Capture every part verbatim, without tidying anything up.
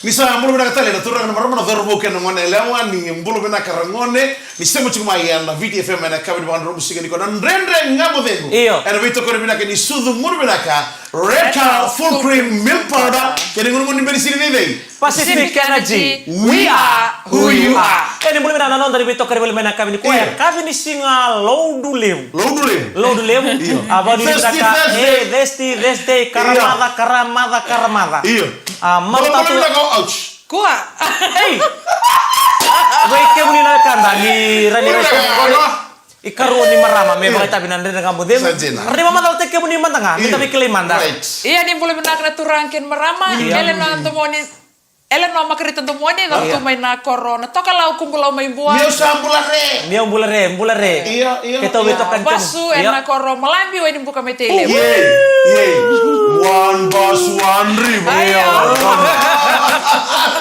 Ni sa bula vinaka tale na turaga, na marama, na cauravou kei na gone yalewa, ni bula vinaka ragone. Ni sema tiko mai ena Viti F M ena yakavi ni vakadromu siga nikua, na Dredre Ga Mo Cegu. Io. Ena veitokoni vinaka ni sucu gunu vinaka, Redcar Full Cream Milk Powder, kei na igunugunu ni benisini ni cei? Pacific Energy, we are who you are. E, ni bula vinaka na noda ni veitokoni voli mai na yakavi nikua. Io. Yakavi ni siga Lotulevu. Lotulevu. Lotulevu. Io. A, vakanuinui vinaka. Thirsty Thursday. E, thirsty Thursday, karamaca, karamaca, karamaca. Io. A, matataki. Ouch. Kua. Ei. Vei kemuni na wekada ni rani rani. Ikarua ni marama me vakaitavi na Dredre Ga Mo Cegu. Sa dina. Rani vakamacalataki kemuni mada ga, me da veikilai mada. Right. Ia, ni bula vinaka na turaga kei na marama. Io. Eleanor Domoni, Eleanor Makarita Domoni, na tu mai na koro na Tokalau, Kubulau mai Bua. Ni o sa bula re. Ni o bula re, bula re. Io, io. Keitou veitokani kemuni. Vasu ena koro Malabi, Wainibuka mai Tailevu. Yay, yay. One bus, one river. Io.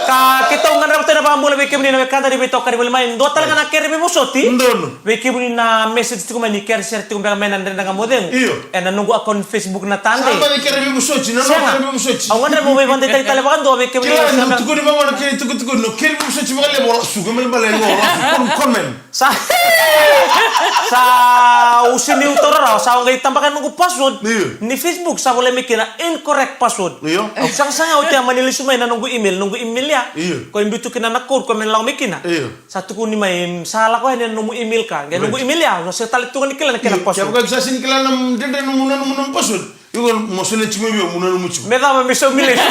Ka keitou gadreva tale na vakabula vei kemuni na wekada ni veitokani voli mai. Dua tale ga na kere veivosoti. Donu. Vei kemuni na message tiko mai ni kere sere tiko beka mai na Dredre Ga Mo Cegu. Io. Ena noqu account Facebook na Tade. Sa bale kere veivosoti, na noqu kere veivosoti. Au gadreva meu veivakadeitaki tale vakadua vei kemuni. Kila, na tukuni vaqo na kere tukutukuni, na kere veivosoti vakalevu, ola suka mai bale qo, ola suka, comment. Sa, sa au sega ni taura rawa, sa au qai tabaka na noqu password. Io. Ni Facebook, sa volai mai kina incorrect password. Io. Au saqasaqa oti, a mani lesu mai na noqu email, noqu email ya. Io. Ko e biu tu kina na code, ko me lako mai kina. Io. Sa tukuni mai, sa lako yani na nomu email ka. Qai noqu email ya, au sega tale tu ga ni kila na kena password. Kevaka sa sega ni kila na nomu, Dredre, nomu, nomu, nomu password. Iko mo solia tiko mai vei au, mo nanuma tiko. Me cava me saumi lesu.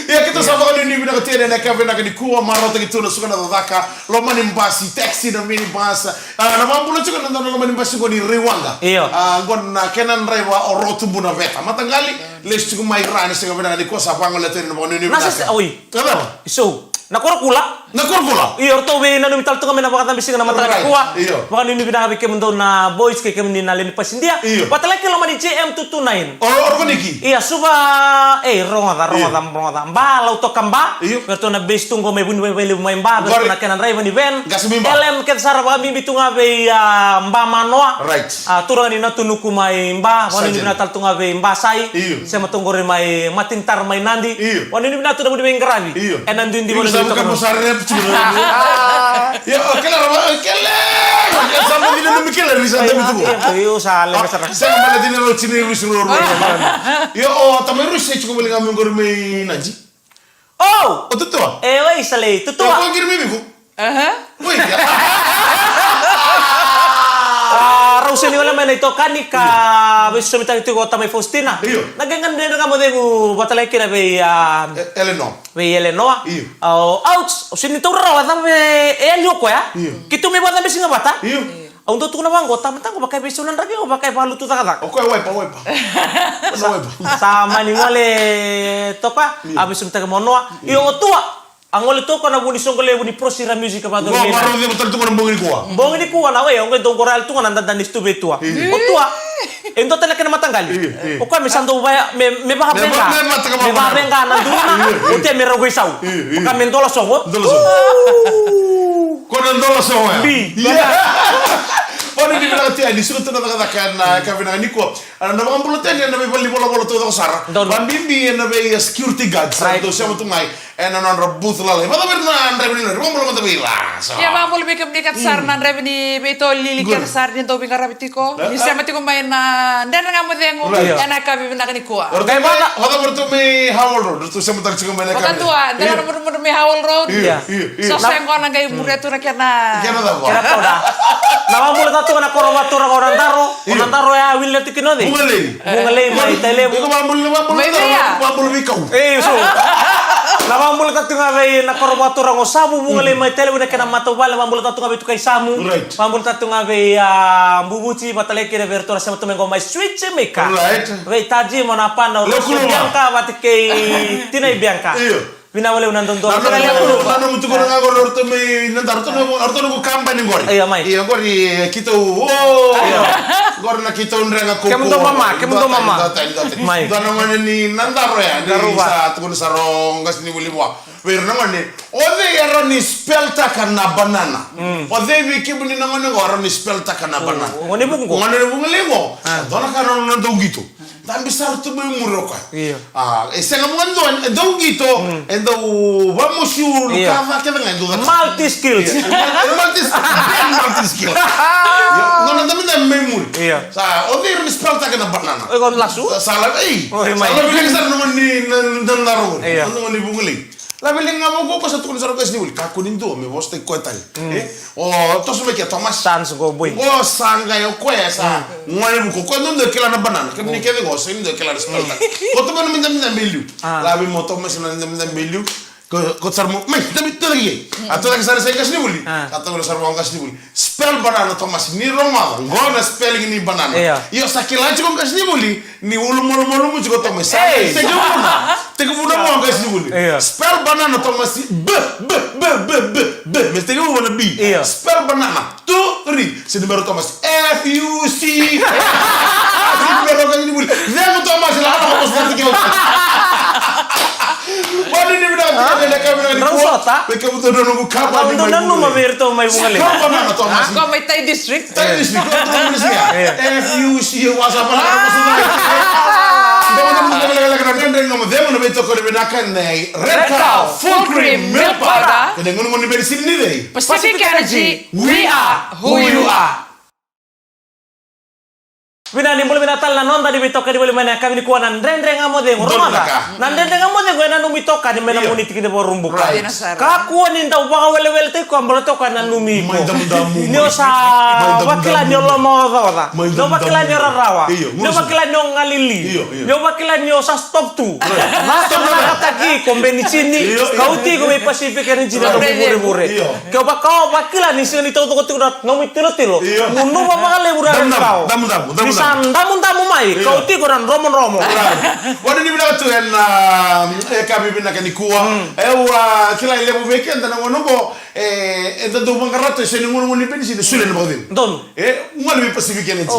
Ia, keitou sa vakanuinui vinaka tu yani ena yakavi vinaka nikua, marautaki tu na suka na cakacaka, loma ni basi, taxi, na minibus. A, na vakabula tiko na dua na loma ni basi qo ni Raiwaqa. Io. A, qo na kena draiva o Rotubu na Veta. Mataqali, lesu tiko mai ra ena siga vinaka nikua, sa vagolea tu yani na vakanuinui vinaka. Na sese, oi. Na cava? Isou. Na Korokula. Na Korokula. Io, ratou veinanumi tale tu ga mai na vakacabe siga na mataka nikua. Right. Io. Vakanuinui vinaka vei kemudou na boys kei kemuni na lewe ni pasidia. Io. Vata laki loma ni J M two two nine. O, o Rokoniki. Ia, Suva, e, rogoca, rogoca, rogoca. Ba, Lautoka Ba. Io. Vei ratou na base tu qo mai Vunivaivailevu mai Ba, vei ratou na kena draiva ni van. Qase mai Ba. L M kece sara, vakabibi tu ga vei, a, Ba Manoa. Right. A, turaga ni Natunuku mai Ba, vakanuinui vinaka tale tu ga vei Ba Sai. Io. Sema tu qori mai Matinitara mai Nadi. Io. Vakanuinui vinaka tu na vuni veiqaravi. Io. Ena duidui vakanuinui vinaka. Io, o kele ra, o kele. Sa mo dina nomu kele, ni sa dami tu. Io, sa leqa sara. Sa ma dina ro tini rusi ro ro. Io, o tamai rusi e tiko voli ga mai qori mai Nadi. O! O Tutua? E, oi, sa lei, Tutua. Ko qiri mai viko? Aha. Oi, ia. A, rau sega ni gole mai na itokani ka veisosomitaki tiko o tamai Faustina. Io. Na qai ga Dredre Ga Mo Cegu vata laki kina vei, a, e, Eleanor. Vei Eleanor. Io. A, o, ouch, o sega ni taura rawa, cava e, e yali o koya. Io. Keitou mai vakacabe siga vata. Io. Au dau tukuna vaqo, tamata qo vaka e veisau na draki, qo vaka e vakalutu cakacaka. O koya waipa, waipa. Sa mani gole toka, a veisomitaki Manoa. Io, o Tua. A gole toka na vu ni soqo levu ni Prosira Music e vakacabe. Qo marau ceva tale tu ga na bogi nikua. Bogi nikua na we, o qai dau qora yali tu ga na dada ni stuve Tua. O Tua. E dua tale na kena mataqali. O koya me sa dau vaya, me, me vakaveqa. Me vakaveqa na duna, o Tua me rau qai sau. Vaka me dola soqo. Dola soqo. Ko na dola soqo ya. Bi. Ia. Vakanuinui vinaka tu yani, suka tu na cakacaka ena yakavi vinaka nikua. A, na vakabula tale ena veivale ni volavola taucoko sara. Vakabibi ena vei, a, security guards. Right. Dou sema tu mai ena nodra booth lalai. Vakacava ira na draiva ni lori? Vakabula mada vei ira. Ia, vakabula vei kemuni kece sara na draiva ni veitoli, kece sara ni dau veiqaravi tiko. Ni sema tiko mai na Dredre Ga Mo Cegu ena yakavi vinaka nikua. Ratou mai, ratou mai Howell Road, ratou sema tale tiko mai na yakavi. Vakadua, dela na mudrumudru mai Howell Road. Io, io, io. Sa sega na qai muria tu na kena. Kena cava? Kena koda. Na vakabula tale tu ga na koro vakaturaga o Nadaro. O Nadaro ya wili na tikina o cei? Vugalei. Vugalei mai Tailevu. Iko vakabula, vakabula. Mai Nadaro, Veia. Vakabula vei kau. E, so. Na vakabula tale tu ga vei na koro vakaturaga o Savu, Vugalei mai Tailevu, na kena matavuvale, vakabula tale tu ga vei Tukai Samu. Right. Vakabula tale tu ga vei, a, Buvuci, vata laki kina vei ratou na sema tu mai qo mai Sweet Jamaica. Right. Vei Taji, mo na pana, o Rosi Bianca, vata kei Tinai Bianca. Io. Vinaka vakalevu na dodonu. Na nomu, na nomu tukuna ga qori, o ratou mai Nadaro, o ratou na, o ratou na kabani qori. Io, mai. Io, qori, e, keitou, o. Io. Qori na keitou drega ko. Kemudou mama, kemudou mama. Dua tani, dua tani, dua tani. Mai. Dua na gone ni Nadaro ya, ni sa tukuna sara o qase ni vuli vua. Vei ira na gone, o cei e rawa ni spell taka na banana? Mm. O cei vei kemuni na gone qo e rawa ni spell taka na banana? O, o gone vuku qo. Gone vuku qo. A. Dua na ka na, na dau qito. Dabe sara tu mai muri o koya. Io. A, e sega mo dua, e dau qito, e dau vamosi ulu, io, ka va kece ga, e dau caka. Multi skills. Io, e multi, e multi skill. Io, nona dabe dabe mai muri. Io. Sa, o cei ira ni spell taka na banana. O iko lasu? Sa, sa la, ei. Oi, sa mai. La vili sara na mani, na, na, na rogo. Io. Na mani vugulei. La vili ga vou ko sa tukuna sara o qasenivuli. Kakua ni dua, me vosataki koya tale. Mm. E? O, toso mai ke Thomas. Chance qo boi. Qo sa qai o koya sa. Mm. Gone vuku, o koya dodonu e kila na banana. Kemuni kece qo, sega ni dua e kila na spell. Ko tu mai na midamidabe i liu. Ah. Lave mo Thomas na midamidabe i liu. Ko, ko sara mo, mai, dabe, tu cake. A tu cake sara sa i qasenivuli. Ah. Sa tu sara mo qasenivuli. Spell banana, Thomas. Ni rogoca, qo na spelling ni banana. Io. Io, sa kila tiko qasenivuli. Ni ulu malumalumu tiko Thomas. Sa, ei, tekivuna. Tekivuna mo qasenivuli. Io. Spell banana, Thomas. B, b, b, b, b, b. Me tekivuna na B. Io. Spell banana. Two, three. Se numero Thomas. F U C. Se numero qasenivuli. Cegu Thomas, la, la, la, la, la, la. Wani ni vinaka tiko na ka vinaka ni kua. Rau sota. Vei kemudou na noqu kaba ni mai vugale. Dou nanuma vei iratou mai vugale. Spell banana, Thomas. Ko mai Tai District. Thank you, Steve. Don't do this here. F U C, what's up? Dou na lekaleka na Dredre Ga Mo Cegu, na veitokoni vinaka nei Red Cow Full Cream Milk Powder. Kei na gunugunu ni penisini ni cei? Pacific Energy, we are who you are. Vinaka ni bula vinaka tale na noda ni veitokani voli mai na yakavi nikua na Dredre Ga Mo Cegu. Rogoca. Na Dredre Ga Mo Cegu e nanumi itokani mai na Moniti ki na Vakaraubuka. Right. Kakua ni dau vakaweleweletaki koya baleta o koya e nanumi iko. Mai damudamu. Ni o sa vakila ni o lomaocaoca. Ni o vakila ni o rarawa. Ni o vakila ni o galili. Ni o vakila ni o sa stop tu. Right. Sa vakataki iko penisini. Kauti iko vei Pacific Energy na nomu vurevure. Ke o vaka o vakila ni sega ni taucoko tiko na nomu itilotilo. Gunuva vakalevu na Red Cow. Damudamu. Ni sa damudamu mai. Kauti iko na dromodromo. Right. Wani ni vinaka tu ena, e, yakavi vinaka nikua. E, au kila e levu vei keda na gauna oqo, e, eda dau vaqara tu e so ni gunugunu ni penisini, solia na vakacegu. Donu. E, gole vei Pacific Energy.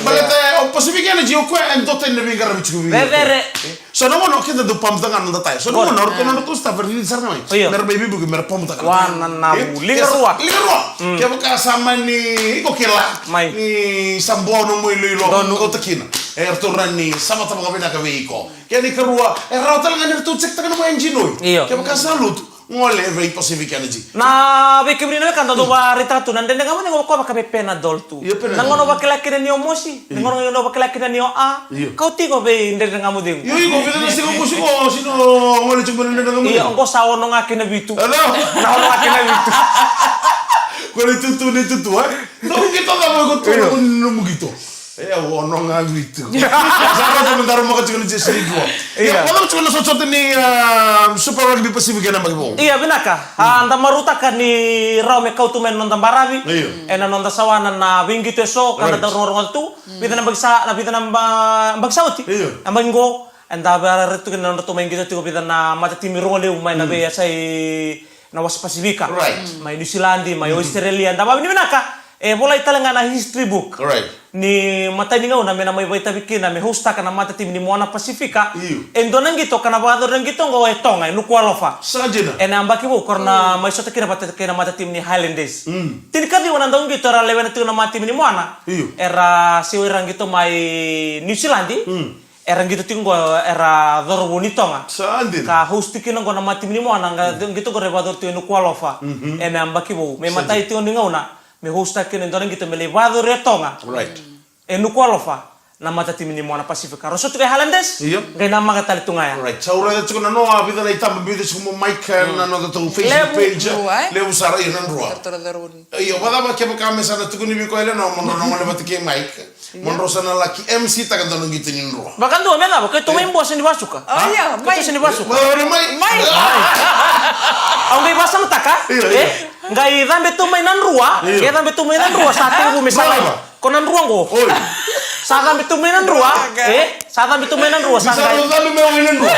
Baleta o Pacific Energy o koya e dua tani na veiqaravi tiko vei iko. Vevere. E, so na gauna o keda dau pump taka ga na noda taya. So na gauna o ratou na nodratou staff era cici sara ga mai. Io. Mera mai veivuke, mera pump taka ga. Wana na vu. Liga rua. Liga rua. Kevaka sa mani, iko kila. Mai. Ni sa bua nomu iloilo. Donu. Kauta kina. E ratou rawa ni savata vakavinaka vei iko. Kena ikarua, e rawa tale ga ni ratou check taka nomu engine oil. Io. Kevaka sa lutu, gole vei Pacific Energy. Na vei kemuni na wekada dou vakaraitaka tu na Dredre Ga Mo Cegu, o koya vaka vei Panadol tu. Io, Panadol. Na gauna o vakila kina ni o mosi, na gauna o vakila kina ni o a, kauti iko vei Dredre Ga Mo Cegu. Io, iko, vica na siga o mosi iko, sega ni o gole tiko mai na Dredre Ga Mo Cegu. Io, oqo sa ono ga kei na vitu. Na ono ga kei na vitu. Ko na itutu, na itutu, e? Nomu qito cava iko tu, nomu qito. E, au ono ga vitu. Sa rauta me daru maka tiko na J C Q. Ia, vacava tiko na sotasota ni, a, Super Rugby Pacific ena yabaki vou? Ia, vinaka. A, da marautaka ni rawa me kauta mai na noda baravi. Io. Ena noda sawana na veiqito eso, ka da dau rogorogo tu. Vica na yabaki sa, na vica na ba-, yabaki sa oti. Io. Yabaki qo, eda veivarautu kina na nodratou mai qito tiko vica na matatimi rogo levu mai na veiyasai na wasa Pasifika. Right. Mai Niusiladi, mai Australia, da vavinavinaka. E volai tale ga na history book. Right. Ni matai ni gauna me na mai vakaitavi kina, me hostaka na matatimi ni Moana Pasifika. Io. E dua na qito ka na vakayacori na qito oqo e Toga, e Nuku'alofa. Sa dina. Ena yabaki vou, ka ra na mai sota kina vata kei na matatimi ni Highlanders. Mm. Tinikaciwa na dauqito era lewena tiko na matatimi ni Moana. Io. Era siwa ira qito mai Niusiladi. Mm. Era qito tiko qo, era cauravou ni Toga. Sa dina. Ka host kina qo na matatimi ni Moana, qai qito qo ra vakayacori tiko e Nuku'alofa. Mhm. Ena yabaki vou. Me matai tiko ni gauna, me host kina e dua na qito me lai vakayacori e Toga. Right. E Nuku'alofa, na matatimi ni Moana Pasifika. Ra sota tiko e Highlanders, io, qai namaka tale tu ga ya. Right. Sa raica tiko na noa, vica na itaba biuta tiko mo Mike, na nodatou Facebook page. Levu. Levu sara, io, na drua. Io, vacava kevaka me sa na tukuni vei koya e lewe na, mo drau na gole vata kei Mike. Mo drau sa na laki M C taka dua na qito ni drua. Vakadua me cava, keitou mai bua se ni vasuka. O, ia, mai. Keitou se ni vasuka. Mai, mai. Mai. Au qai vasamataka, io, io, e? Qai cabe tu mai na drua, io, qai cabe tu mai na drua, sa tekivu me sa lai. Ko na drua qo. Oi. Sa cabe tu mai na drua, e? Sa cabe tu mai na drua, sa qai. Sa cabe mai na drua.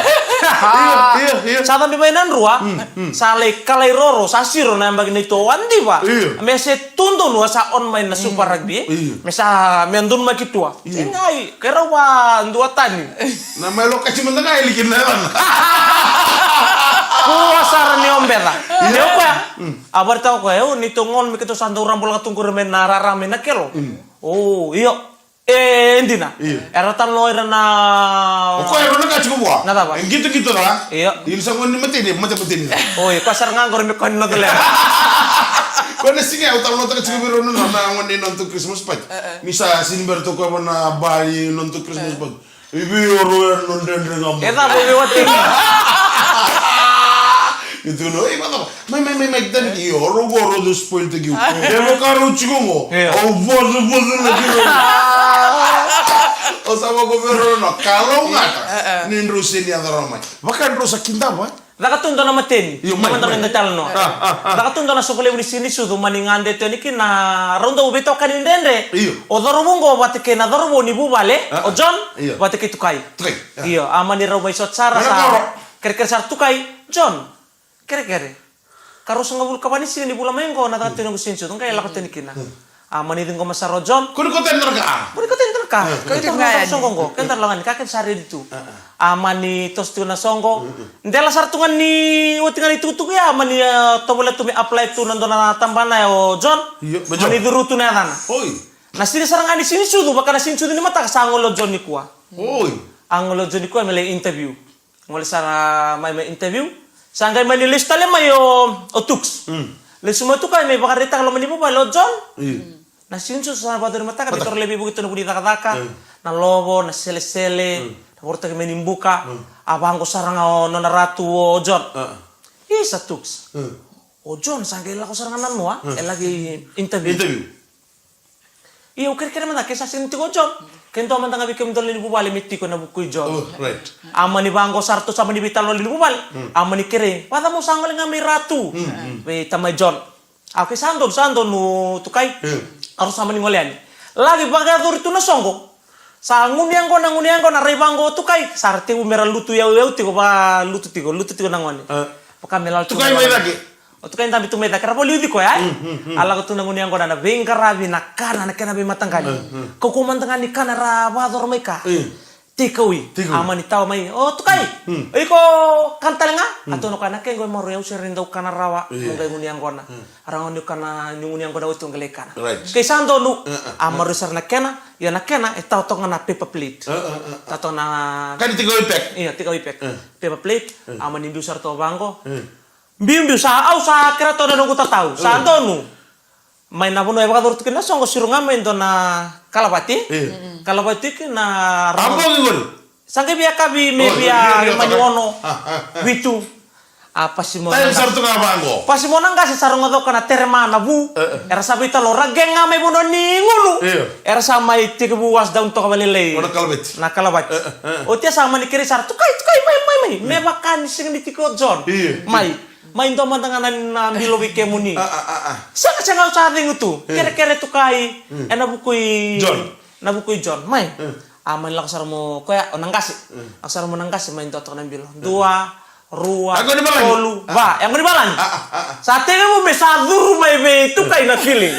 Io, io, io. Sa cabe mai na drua. Mm, mm. Sa lai kalai roro, sa siro na yabaki neitou a diva. Io. Me se tu donu a sa on mai na Super Rugby, e? Io. Me sa, me donumaki tu a. Io. E qai, keirau va duatani. Na mai lokaci mada ga e liki na yacana. Kua sara ni o beca. Io. Ni o koya. Mm. A vakaraitaka o koya, e, o neitou gauna me keitou sa dau rabolaka tu qori mai na rara mai na kelo. Mm. O, io. E dina. Io. Era talanoa ira na. O koya era na ka tiko vua. Na cava? E qitoqito ca. Io. Ni sa gone ni mateni, mate mateni ca. Oi, koya sara ga qori me koya ni noda lera. Koya na siga au talanoataka tiko vei rau na, na gone ni noda Christmas party. Ni sa sini bera toka vua na bali noda Christmas party. I vei o rau ya na dredre ga mo. E cava o vei watini? Ni tukuna, ei, vacava? Mai, mai, mai, mai, tani ki, o rau qo, o rau dau spoil taki u. E vaka rau tiko qo, au vosa, vosa na ki rau. O sa vako vei rau na kalougata. Ni drau seni yaco rawa mai. Vaka drau sa kidava. Caka tu dua na mateni. Io, mai, mai. Dua na talanoa. Caka tu dua na soqo levu ni siga ni sucu, mani gade tu yani kina rau dau veitokani dredre. Io. O cauravou qo vata kei na cauravou ni vuvale, o John, vata kei Tukai. Tukai. Io, a mani rau mai sota sara sa kerekere sara Tukai, John. Kerekere. Ka ruasagavulu ka va ni siga ni vula mai qo na caka tu noqu siga ni sucu, qai lako tu yani kina. A mani ciqoma sara o John. Kua ni kauta yani na ka. Kua ni kauta yani na ka. Keda na soqo qo, keda lako yani, ka keda sa redi tu. A mani toso tu na soqo. Dela sara tu ga ni oti ga ni tukutuku ya, a mani tovolea tu me apply tu na dua na tabana ya o John. Mani curu tu na yacana. Na siga sara ga ni siga ni sucu, vaka na siga ni sucu ni mataka sa gole o John nikua. A gole o John nikua me lai interview. Gole sara mai me interview. Sa qai mani lesu tale mai o, o Tuks. Lesu mai Tukai me vakaraitaka loma ni vuvale o John. Na siga ni sucu sa vakacuri mataka me toro lai veivuke tu na vu ni cakacaka. Na lovo, na selesele, na vorotaki mai ni buka. A vaqo sara ga o nona ratu o John. Isa Tuks. O John sa qai lako sara ga na noa, e laki interview. Ia au kerekere mada ke sa sega ni tiko o John. Ke dua mada ga vei kemudou lewe ni vuvale me tiko ena vuku i John. A mani vaqo sara tu sa mani veitalanoa lewe ni vuvale. A mani kerei, vacava mo sa gole ga mai Ratu? Vei tamai John. A okei sa donu, sa donu Tukai. A rau sa mani gole yani. Laki vakayacori tu na soqo. Sa gunu yaqona, gunu yaqona, rai vaqo o Tukai. Sa ra tekivu me ra lutu yauyau tiko, va lutu tiko, lutu tiko na gone. Vaka me lala tu na gone. O Tukai dabe tu mai cake, ra valiuci koya, e? A lako tu na gunu yaqona na veiqaravi na kana na kena veimataqali. Kaukaua mada ga ni kana ra vakayacora mai ka. Take away. A mani tawa mai, o Tukai. O iko kana tale ga? A tukuna o koya na kena qo e maroroi au sega ni dau kana rawa. Mo qai gunu yaqona. A rawa ni kana ni gunu yaqona oti o qai lai kana. Kei sa donu. A maroroi sara na kena, ia na kena e tawa toka ga na paper plate. Tawa toka na. Ka ni take away pack. Io, take away pack. Paper plate. A mani biu sara toka vaqo. Biubiu sa, au sa kerea toka na noqu tatau. Sa donu. Mai na vanua e vakayacori tu kina na soqo, siro ga mai dua na kalavati. Kalavati kina na. Sa qai via kavi me via lima ni ono. Vitu. A pasi mo na qase. Pasi mo na qase sa rogoca toka na terema na vu. Era sa veitalanoa ra qe ga mai vanua ni gunu. Era sa mai tekivu wash down toka vakalailai. Na kalavati. Oti ya sa mani kerei sara, Tukai, Tukai, mai, mai, mai. Me vaka ni sega ni tiko o John. Mai. Mai dua mada ga na, na bilo vei kemuni. Sega, sega, au sa cegu tu. Kerekere Tukai. Ena vuku i John. Na vuku i John. Mai. A mani lako sara mo koya, o na qase. Lako sara mo na qase, mai dua toka na bilo. Dua, rua, tolu, va. E yaqona ni valagi. Sa tekivu me sa curu mai vei Tukai na feeling.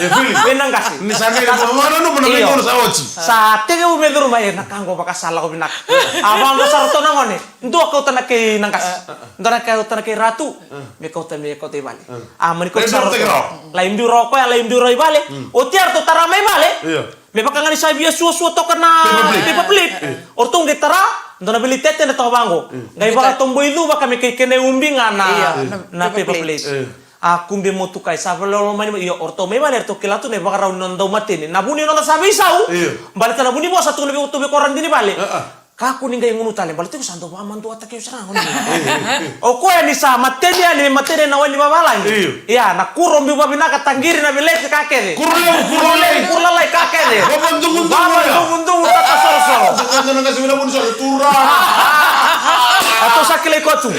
Vei na qase. Ni sa qai vakavanua mo na vei dua sa oti. Sa tekivu me curu mai, e na ka qo vaka sa lako vinaka. A vaqo sara toka na gone. Dua kauta na kei na qase. Dua na kauta na kei Ratu. Me kauta, me kauta i vale. A mani kauta sara toka. Lai biu rawa koya, lai biu rawa i vale. Oti ya ratou tara mai vale. Me vaka ga ni sa via suasua toka na paper plate. O ratou qai tara, dua na vili tete na toka vaqo. Qai vakatoboicu vaka me kei kena ubi ga na, na paper plate. A kube mo Tukai sa valolomani mai, io, o ratou mai vale, ratou kila tu na ivakarau ni noda dau mateni. Na vu ni noda sa veisau. Baleta na vu ni vosa tu na vei, tu vei koya na dini vale. Kakua ni qai gunu tale, baleta iko sa dau vakamaduataki au sara ga gone. O koya ni sa mateni yani, me mateni ena wai ni vavalagi. Ia, na kuro biu vavinaka, taqiri na veleti ka kece. Kuro levu, kuro levu, kuro lalai ka kece. Vavadugudugu, tata sorosoro. A tou sa kilai koya tu.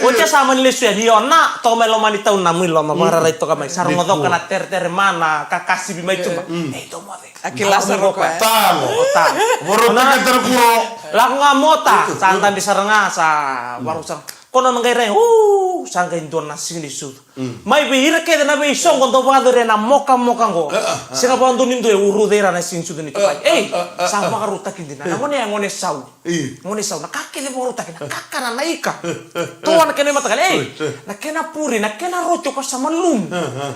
Oti ya sa mani lesu yani, io, na toka mai loma ni tau na mu i loma, vakararai toka mai. Sa rogoca toka na teretere ma na kakasivi mai tuba. Ei, dou moce. A kila sara o koya. Talo. Talo. Lako ga mota. Sa dabe sara ga, sa varu sara. Ko na qai rai, u, sa qai dua na siga ni sucu. Mai vei ira kece na veisoqo dau vakayacori ena mokamoka qo. Sega vakadua ni dua e uruca ira na siga ni sucu ni Tukai. Ei, sa vakarautaki dina. Na gone ya gone sau. Io. Gone sau, na ka kece vakarautaki, na kakana, na ika. Toa na kena imataqali, ei, na kena puri, na kena roti, o koya sa malumu.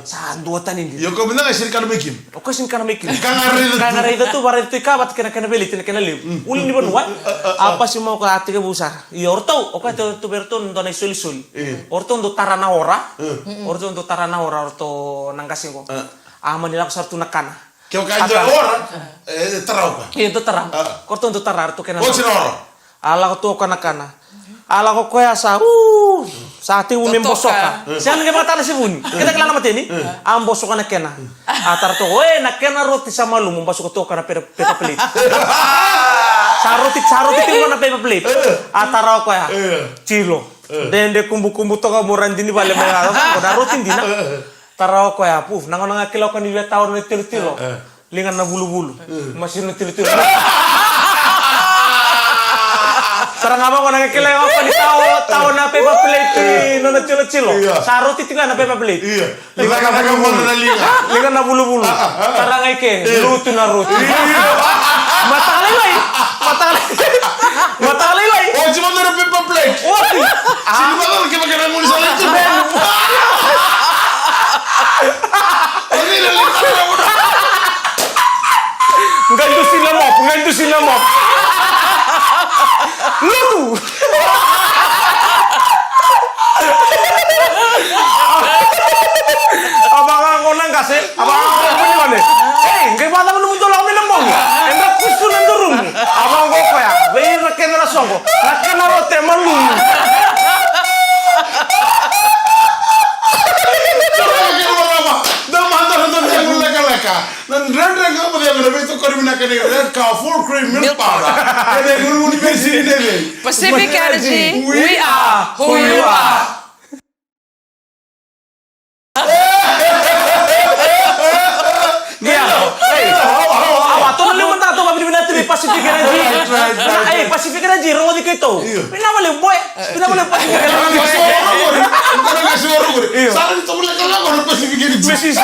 Sa duatani dina. Io, o koya vinaka, sega ni kana mai kina. O koya sega ni kana mai kina. Ka ga raica tu. Ka ga raica tu, vakaraica tu i ka vata kei na kena veleti, na kena levu. Ulunivanua. A pasi mai o koya, a tekivu sara. Io, o ratou, o koya tu vei ratou dua na isolisoli. Io. O ratou dau tara na ora. O ratou dau tara na ora, o ratou na qase qo. A mani lako sara tu na kana. Kevaka e dua e ora, e tara o koya. Io, dau tara. Ko ratou dau tara, ratou kena. Oti na ora. A lako tu o koya na kana. A lako koya sa, u, sa tekivu me bosoka. Sega ni qai vakatara na sevuni. Keda kila na mateni. A bosoka na kena. A tara toka, e, na kena roti sa malumu, bosoka toka na paper, paper plate. Sa roti, sa roti tiko na paper plate. A tara o koya. Tilo. Dede kubukubu toka mo ra dini vale mai ga. Ko na roti dina. Tara o koya, puf, na gauna ga kila o koya ni via tawa na tilotilo. Liga na vuluvulu. Masina tilotilo. Tara ga vaqo na ga kila o koya ni tawa, tawa na paper plate, nona tilotilo. Sa roti tiko na paper plate. Liga na vuluvulu. Liga na vuluvulu. Tara ga i ke, lutu na roti. Mataka lailai. Mataka lailai. Mataka lailai. Oti mada na paper plate. Oti. Sini mada na kevaka na gone sa lai tu. Qai dusi na mop, qai dusi na mop. Lutu. A vaqo na qase, a vaqo na vuniwale. Ei, qai vacava nomu dau lako mai na bogi? E dra kusu na durumu. A vaqo koya, vei ira kece na soqo. Na kena roti e malumu. Dau mada na dau lekaleka. Na Dredre Ga Mo Cegu, na veitokoni vinaka ni Red Cow Full Cream Milk Powder. Ena iunivesiti nei Pacific Energy, we are who you are. Ia, ei, awa, toro levu mada, toro vavinavinaka tu vei Pacific Energy. Right, right, right. Ei, Pacific Energy, rogoci keitou. Io. Vinaka vakalevu, boy. Vinaka vakalevu, Pacific Energy. Io. Sa ni tovoleka lako na Pacific Energy. Pacific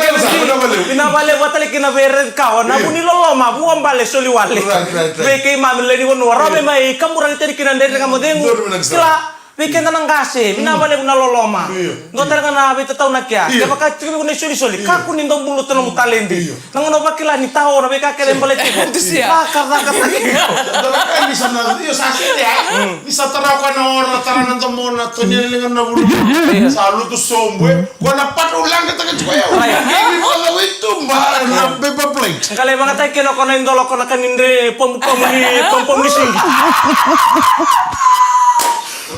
Energy. Vinaka vakalevu, vinaka vakalevu, vata tale kina vei Red Cow, na vu ni loloma, vuabale, soli wale. Right, right, right. Vei keimami na lewe ni vanua, rawa me mai kaburaki tale kina Dredre Ga Mo Cegu. Donu vinaka sara. Kila, vei keda na qase, vinaka vakalevu na loloma. Io. Dua tale ga na veitatau na kea. Io. Kevaka tiko vei iko na isolisoli, kakua ni dau buluta nomu taledi. Io. Na gauna o vakila ni tao na veika kece e baleti iko. Dusia. Cakacakataki. Dua na ka ni sa na, io, sa sere, a? Ni sa tara o koya na ora, tara na domona, tonia na liga na vulu. Io. Sa lutu sobu, e. Ko na pata u lagataka tiko ya. Right. Kei ni vakacawi tuba na paper plate. Qai lai vakayagataki kina o koya na idola, o koya na ka ni dre pamupamu ni, pamupamu ni singi.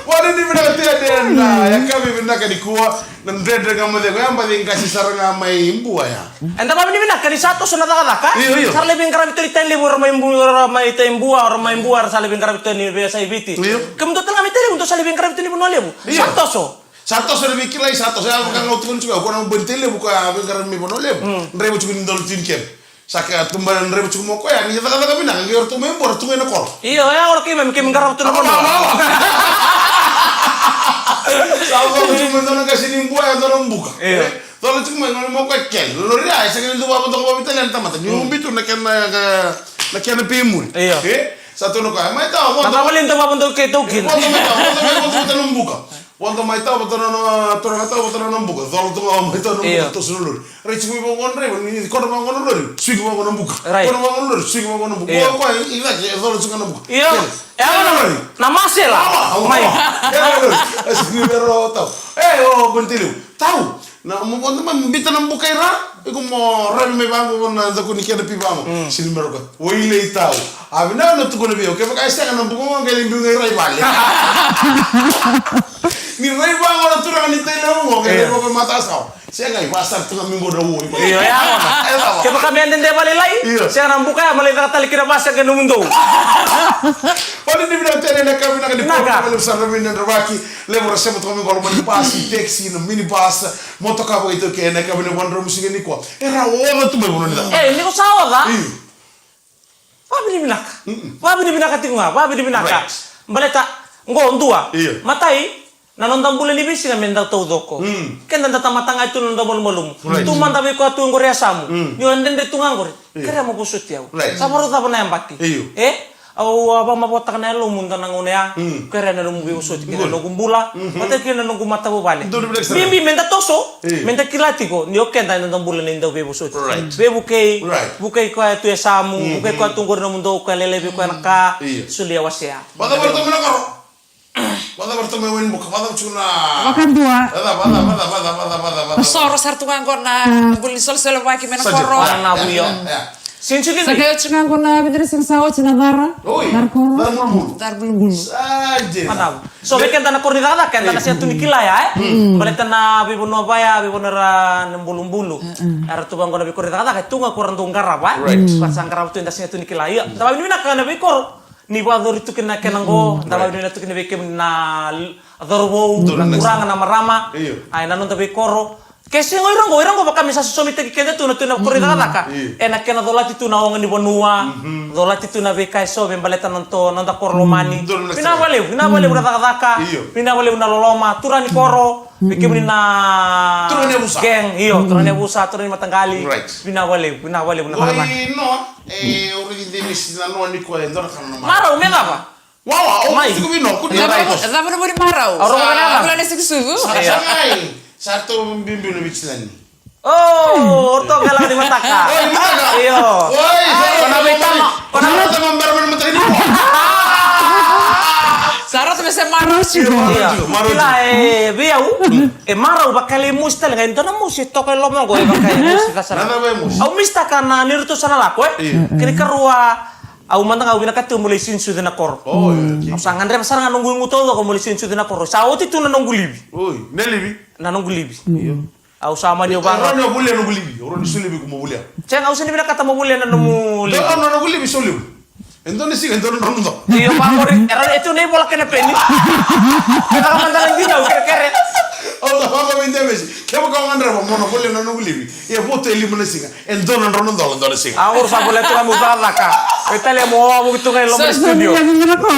Vakavinavinaka tiko ena yakavi vinaka nikua. Na Dredre Ga Mo Cegu, ya baci qase sara ga mai Bua ya. Eda vakavinavinaka ni sa toso na cakacaka. Io, io. Sa ra lai veiqaravi tu ni Tailevu, era mai Bua, era mai Taibua, era mai Bua, era sa lai veiqaravi tu ni veiyasai Viti. Io. Kemudou tale ga mai Tailevu, dou sa lai veiqaravi tu ni Vanua Levu. Io. Sa toso. Sa toso na veikilai, sa toso. Ya vaka ga au tukuna tiko, o koya na boi ni Tailevu, koya veiqaravi mai Vanua Levu. Draiva tiko ni dolo tiko ni kena. Sa ka tuba na draiva tiko mai o koya, ni cakacaka vinaka, qai o ratou mai Bua, tu qai na koro. Io, ya o keimami, keimami qarava tu na vanua. Sa o koya tiko mai dua na qase ni Bua, ya dua na buka. Io. E, cola tiko mai, qai mai o koya kele. Lori ya, e sega ni dua vavatoka vakaitaliana na tamata. Ni ubi tu na kena, na kena pe i muri. Io. E, sa tu na koya, mai tau, vodo. Na vavali dau vavado keitou kina. Vodo mai tau, vodo mai, vodo mai tau na buka. Vodo mai tau, vodo na, na, turaga tau, vodo na buka. Cola tu ga mai tau na buka, toso na lori. Rai tiko mai vaqo na draiva, ni kodra vaqo na lori, suki vaqo na buka. Right. Kodra vaqo na lori, suki vaqo na buka. Io. Koya, koya, i cake, e cola tiko na buka. Io. Kena. E, na lori. Na masela. Awa, awa, mai. Awa. E, na lori. E, suki vei ira o tau. E, o, boi ni Tailevu. Tau. Na, mo, mo, mo, bita na buka i ra. Iko mo ravi mai vaqo na cakuni kena pi vaqo. Mm. Sini mero ka. Wailei tau. A vinaka na tukuna vei au. Kevaka e sega na buka, mo qai lai biu ga i ra i vale. Ni rai vaqo na turaga ni Tailevu, mo qai lai vaqo matasawa. Sega, i vasara tu ga mai qo na ua. Io, ya, ya. Kevaka me dede vakalailai, io, sega na buka ya, mo lai caka tale kina vasa kei nomudou. Io, ni vinaka tale na ka vinaka ni, vinaka, koro, levu sara na vinaka vaki, levu ra sema toka mai qo, loma ni basi, taxi, na minibus, motoka vakaitaukei, na ka vinaka vakadrau musika nikua. Era oca tu mai vanua ni caka. E, ni ko sa oca? Io. Vakavinavinaka. Mm-mm. Vakavinavinaka tiko ga, vakavinavinaka. Right. Baleta, qo dua. Io. Matai, Na noda bula ni veisiga me da taucoko. Mm. Keda da tamata ga tu na noda malumalumu. Right. Tu mada vei koya tu oqori e yasamu. Mm. Ni o dredre tu ga oqori. Io. Kerea mo vosoti au. Right. Sa varau cava na yabaki. Io. E? Au a vakamavoataka na yalomu dua na gauna ya. Mm. Kerea na nomu veivosoti kei na noqu bula. Mhm. Vata kei na noqu matavuvale. Donu vinaka sara. Bibi me da toso. Io. Me da kila tiko. Ni o keda eda da bula ni dau veivosoti. Right. Veivukei. Right. Vukei koya tu e yasamu. Mhm. Vukei koya tu oqori nomudou koya lailai vei koya na ka. Io. Solia wasea. Vata vata tu mai na koro. Vata vata tu mai wani buka, vata tu na. Vakadua. Vata, vata, vata, vata, vata, vata, vata. Soro sara tu ga qo na buli solosolo vaki me na koro. Sa dina. Ana na vuyo. Ya, ya. Sinci dina. Sa kai oti ga qo na vidre sing sa oti na vara. Oi. Dar koro. Dar bulubulu. Dar bulubulu. Sa dina. Madam. So vei keda na koro ni cakacaka, eda na sega tu ni kila ya, e? Mm. Baleta na veivanua vaya, veivanua ra na bulubulu. Mm, mm. Era tu va qo na veikoro ni cakacaka, e tu ga ko ra dau qarava, e? Right. Ka sa qarava tu, eda sega tu ni kila. Ia, da vavinavinaka na veikoro. Ni vakayacori tu kina kena qo, da vavinavinaka tu kina vei kemuni na l-, cauravou, na turaga, na marama. Io. Ai, na noda veikoro. Ke sega o ira qo, ira qo vaka me sa sosomitaki keda tu na tu na koro ni cakacaka. Io. Ena kena colati tu na oga ni vanua, colati tu na veika e so me baleta na noda koro lomani. Vinaka vakalevu, vinaka vakalevu na cakacaka. Io. Vinaka vakalevu na loloma, turaga ni koro. Vei kemuni na turaga ni yavusa. Gang, io, turaga ni yavusa, turaga ni mataqali. Right. Vinaka vakalevu, vinaka vakalevu na cakacaka. Oi, no. E, au raici Denise na noa ni koya e dua na ka na marau. Marau me cava? Wawa, au mai. Tiko vino, kuni. Cava na vuli marau? Au rogo vena cava? Vula na sikisucu. Sa, sa ngai. Sa ratou biubiu na vigilante. O, o ratou qai lako ni mataka. O, ni mataka. Io. Oi, sa ratou biubiu. Ko na veitama, ko na veitama bera mai na mataka ni. Sa ratou me se marau tiko. Io, marau tiko, marau tiko. Kila e vei au, e marau vaka e lai mosi tale ga, e dua na mosi e toka e loma qo, e vaka e mosi, vaka sara. Na cava e mosi? Au misitaka na ni ratou sa na lako, e? Io. Kena ikarua, au mada ga au vinakata tiko meu lai sinisucu na koro. O, io, okay. Au sa gadreva sara ga noqu igu taucoko meu lai sinisucu na koro. Sa oti tu na noqu livi. Oi, na livi? Na noqu livi. Io. Au sa mani au vara. Au rawa ni volia noqu livi, au rawa ni solia vei iko mo volia. Sega, au sega ni vinakata mo volia na nomu livi. Dou, au na noqu livi, solia. E dua na siga, e dua na drau na dola. Io, vaqori, era e tu na ivola kei na peni. Kevaka mada na dinau kerekere. Au sa vaqo vei Devesi. Kevaka o gadreva mo na volia na noqu livi, ia votu e lima na siga. E dua na drau na dola, dua na siga. A, au sa volia tu ga meu cakacaka. Vei tale mo wawa vuki tu ga i loma ni studio. Sa, sa, sa, sa, sa, sa.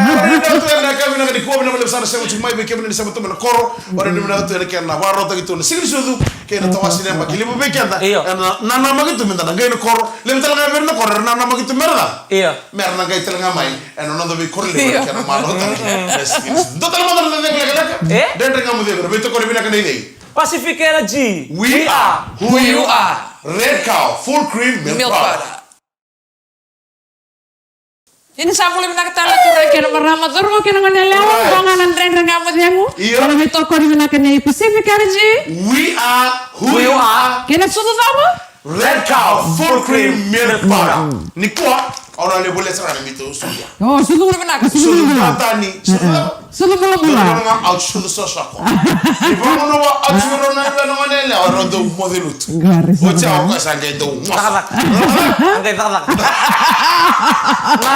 E, ori na tu ena ka vinaka nikua, vinaka vakalevu sara na sema tiko mai, vei kemuni na sema tu mai na koro. Ori na vinaka tu ena kena vakarautaki tu na siga ni sucu. Kei na tawasi na yabaki levu vei keda. Io. Ena nanamaki tu meda na qai na koro. Levu tale ga vei ira na koro era nanamaki tu mera cava? Io. Mera na qai tale ga mai ena noda veikoro levu. Io. Kena marautaki. Dua tale mada na cegu lekaleka. E? Dredre Ga Mo Cegu, era veitokoni vinaka na icei. Pacific Energy. We are who you are. Red Cow, full cream milk powder. Ia ni sa bula vinaka tale na turaga kei na marama, cauravou kei na goneyalewa, qo ga na Dredre Ga Mo Cegu. Io. Ena veitokoni vinaka ni Pacific Energy. We are who you are. Kei na sucu cava? Red Cow, full cream milk powder. Nikua, au na lai volia sara na mita sucu ya. O, sucu vinaka, sucu vinaka. Sucu vinaka. Sucu bulabula. Dou na ga, au sucu sosoko. Ni vakanuva, au sucu rau na vei na gone yalewa, rau dau moce lutu. Qori, oti au ka sa qai dau moce. Cakacaka. Qai cakacaka. Na,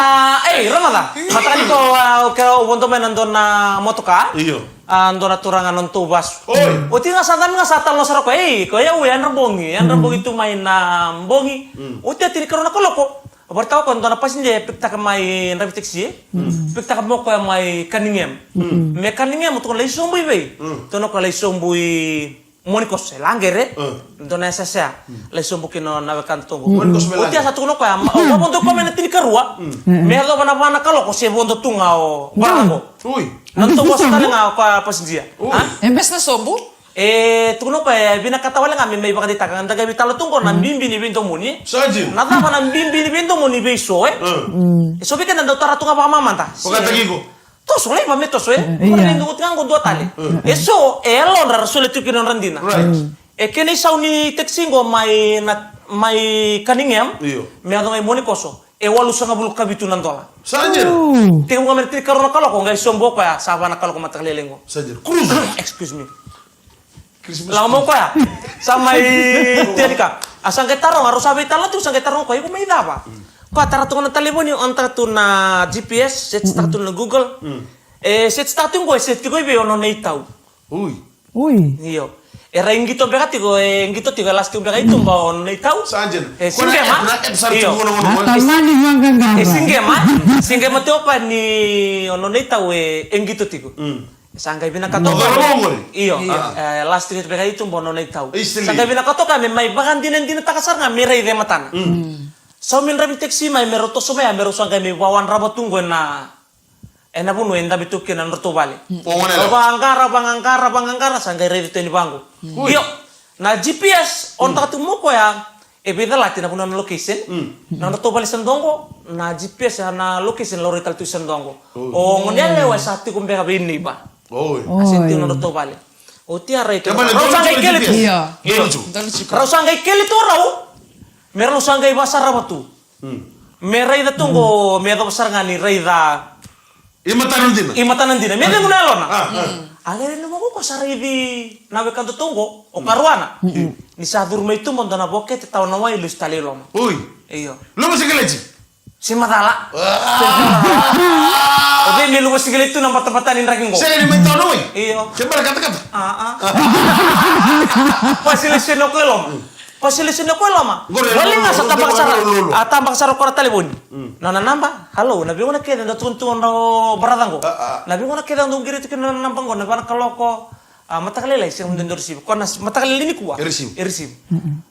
ei, rogoca. Mataka nikua, a, o kera au vodo mai na dua na motoka. Io. A, dua na turaga na nodatou vasu. Oi. Oti ga sa cabe ga sa talanoa sara o koya. Ei, ko yau e yadra bogi. Yadra bogi tu mai na bogi. Mm. Oti a tinikarua na kaloko. Vakaraitaka o koya dua na passenger e pikitaka mai Dravitakisi, e? Mm. Pikitaka mai o koya mai Cunningham. Mm. Me Cunningham, tukuna lai sobu i vei? Mm. Tukuna o koya lai sobu i Monikoso, e laqere. Mm. Dua na yasayasa. Mm. Lai sobu kina na wekada toqo. Monikoso me laqere. Oti a sa tukuna o koya, ma, o, vodo o koya mai na tinikarua. Mm. Me yacova na va na kaloko se vodo tu ga o koya qo. Ui. Na nodatou vasu tale ga o koya passenger. Ui. A? E bese na sobu? E tukuna o koya e vinakata wale ga me mai vakadeitaka, da qai veitalanoa tu qo na bibi ni veidomoni. Sa dina. Na cava na bibi ni veidomoni vei so, e? Mm. E so vei keda dau tara tu ga vakamamada. Vakataki iko. Toso, laiva me toso, e? Mm, io. Ora ni dua ga qo dua tale. Mm. E so, e yalodra ra solia tu kina nodra dina. Right. Mm. E kena isau ni taxi qo mai na, mai Cunningham. Io. Me yaco ga i Monikoso. E walusagavulu ka vitu na dola. Sa dina. Ooh. Tekivu ga mai na tinikarua na kaloko, qai sobu o koya, sa va na kaloko mataka lailai qo. Sa dina. Cruise. Excuse me. Christmas. Lako mai o koya. Sa mai tenika. A sa qai taroga, rau sa veitalanoa tiko, sa qai taroga o koya, iko mai cava? Mm. Koya tara tu ga na talevoni, on taka tu na G P S, search taka tu na Google. Mm. E search taka tu qo, e search tiko i vei o nona itau. Ui. Ui. Io. Era qito beka tiko, e qito tiko, e lasi tiko beka i tuba o nona itau. Sa dina. E sigema. Io. E sigema. Sigema tiko o koya ni o nona itau e, e qito tiko. Mm. Sa qai vinakata. Io. Last week veka i tuba o nona itau. Sa qai vinakata o koya me mai vakadinadinataka sara ga me raica e matana. Sa au me dra vei taxi mai me rau toso mai ya me rau sa qai me vawadrava tu qo ena ena vanua e dabe tu kina na nodratou vale. Au vaqara, vaqaqara, vaqaqara, sa qai raica tu yani vaqo. Io, na G P S o taka tu mo koya e veicalati na vanua na location. Na nodratou vale sa doqo, na G P S na location laurai tale tu sa doqo. O gone yalewa sa tiko beka vei neiba. A sega ni tiko na nodratou vale. Oti a rai tu. Rau sa qai kele tu. Rau sa qai kele tu rau. Me rau sa qai vasarava tu. Me raica tu qo me yacova sara ga ni raica. I matana dina. I matana dina me cegu na yalona. A kere ni vaqo ko sa raici na wekadatou qo o karuana. Ni sa curu mai tuba dua na vokete tawa na wai lusi tale i loma. Oi. Io. Loma se keleti. Se macala. O vei me luva se keleti tu na batabata ni draki qo. Sega ni mai tawa na wai. Io. Ke bara katakata. Aa. Pasilesene o koya i loma. Pasilesene o koya i loma. Wale ga sa tabaka sara. A tabaka sara o koya na talevoni. Nona naba. Halo, na veigauna kece da tukuna tu o braca qo. Na veigauna kece da qiriti kina nona naba qo na vana kaloko. A mataka lailai sega mada dau receive. Ko na mataka lailai nikua. E receive. E receive.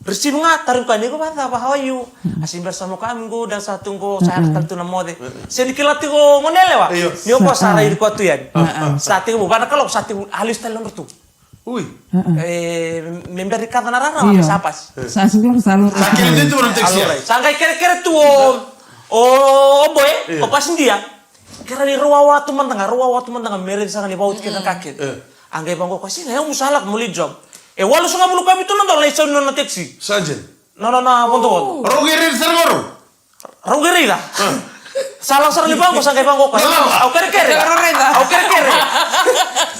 Receive ga, tarogi koya ni ko vacava, how are you? A se bera sa mo ka, I'm good, a sa tu qo, sa yaka tale tu na moce. Se ni kila tiko gone yalewa. Ni o koya sa rai koya tu yani. Sa tekivu vana kaloko sa tekivu a lesu tale nodra tu. Ui. E, me bera ni kaca na rarawa me sa pasi. Sa sugula sa lora. Sa kele tu na taxi. Sa qai kerekere tu o o boy, o pasidia. Kera ni rau wawa tu mada ga, rau wawa tu mada ga me raica sara ga ni vauti kece na ka kece. A qai vaqo koya, sega, e au mu sa lako mo lai job. E walusagavulu ka vitu na dola na isau ni nona taxi. Sa dina. Nona na vodovodo. Rau qai raica sara ga rau. Rau qai raica. Sa lako sara ni vaqo, sa qai vaqo koya. Au kerekere. Au kerekere.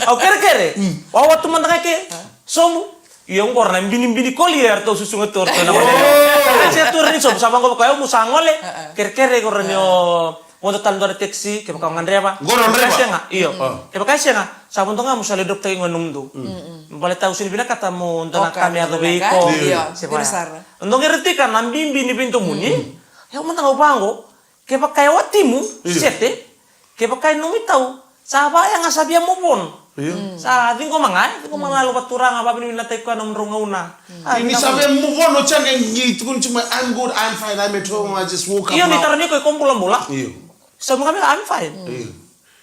Au kerekere. Wawa tu mada ga ke. Sobu. Io, qo ra na binibini koli e ratou susuga tu o ratou na gone. Sa tu ra ni sobu, sa vaqo koya, au mu sa gole. Kerekere qo ra ni o. Vodo tale dua na taxi, kevaka o gadreva. Qo na dreva. Sega, io. Kevaka e sega, sa vodo ga mo sa lai drop taki qo e nomudou. Baleta au sega ni vinakata mo dua na ka me yaco vei iko. Io, se vaya. Dou qai ratika na bibi ni veidomoni. Io mada ga au vaqo, kevaka e watimu, sete. Kevaka e nomu itau, sa vaya ga sa via move on. Io. Sa ciqoma ga, e ciqoma ga lo vaturaga, vavinavinataki koya nomudrau gauna. Ni sa via move on, o Jack e tukuni tu mai, I'm good, I'm fine, I'm at home, I just woke up now. Io, ni tara ni koya ko bulabula. Io. Sa mo ka me, I'm fine. Io.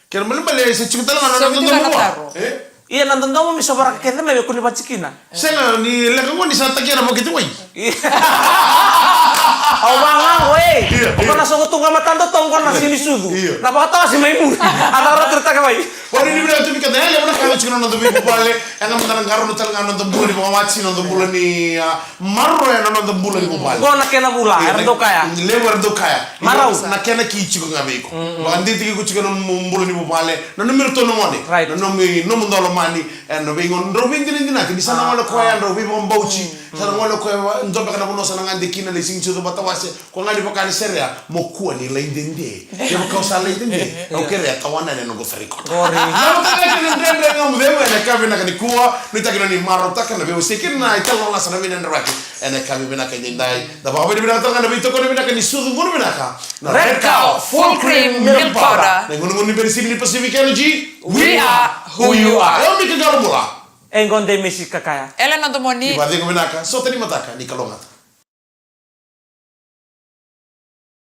Kena ibalebale se tiko tale ga na dodomo vua. E? Ia na dodomo me sovaraka kece mai me kua ni vatikina. Sega ni leqa qo ni sa takia na vokiti wai. Au vaqo e. Io, io. O koya na sogo tu ga matadotou qo na sini sucu. Io. Na vakatawase mai muri. A na ratu na taka wai. Vavinavinaka tu vei keda, e levu na ka e tiko na noda veivuvale. E ga mada na qarauna tale ga na noda bula ni vakawati, na noda bula ni, a, Maroroya na noda bula ni vuvale. Qo na kena vula, era dau kaya. Levu era dau kaya. Marau. Na kena ki tiko ga vei iko. Vakadidike iko tiko na nomu bula ni vuvale. Na nomu iratou na gone. Right. Na nomu, nomu daulomani. E na veigauna drau veidinadinati. Ni sa na gole koya, drau veivakabauti. Sa na gole koya, dua beka na vanua sa na gade kina, lai sigi tiko vata wase. Ko ga ni vaka ni serea, mo kua ni lai dede. Kevaka o sa lai dede, au kerea tawana ena noqu tharikoto. Qori. Na mataka kei na Dredre Ga Mo Cegu ena yakavi vinaka nikua, nuitaki ni o ni marautaka na veiwasei kei na italanoa lasa na veidredraki ena yakavi vinaka edaidai. Da vakavinavinaka tale ga na veitokoni vinaka ni sucu bula vinaka na Red Cow Full Cream Milk Powder. Na igunugunu ni penisini ni Pacific Energy. We are who you are. E o Mika Qarobula. E qo Demesi Kakaya. Elena Domoni. Ni vacegu vinaka, sota ni mataka, ni kalougata.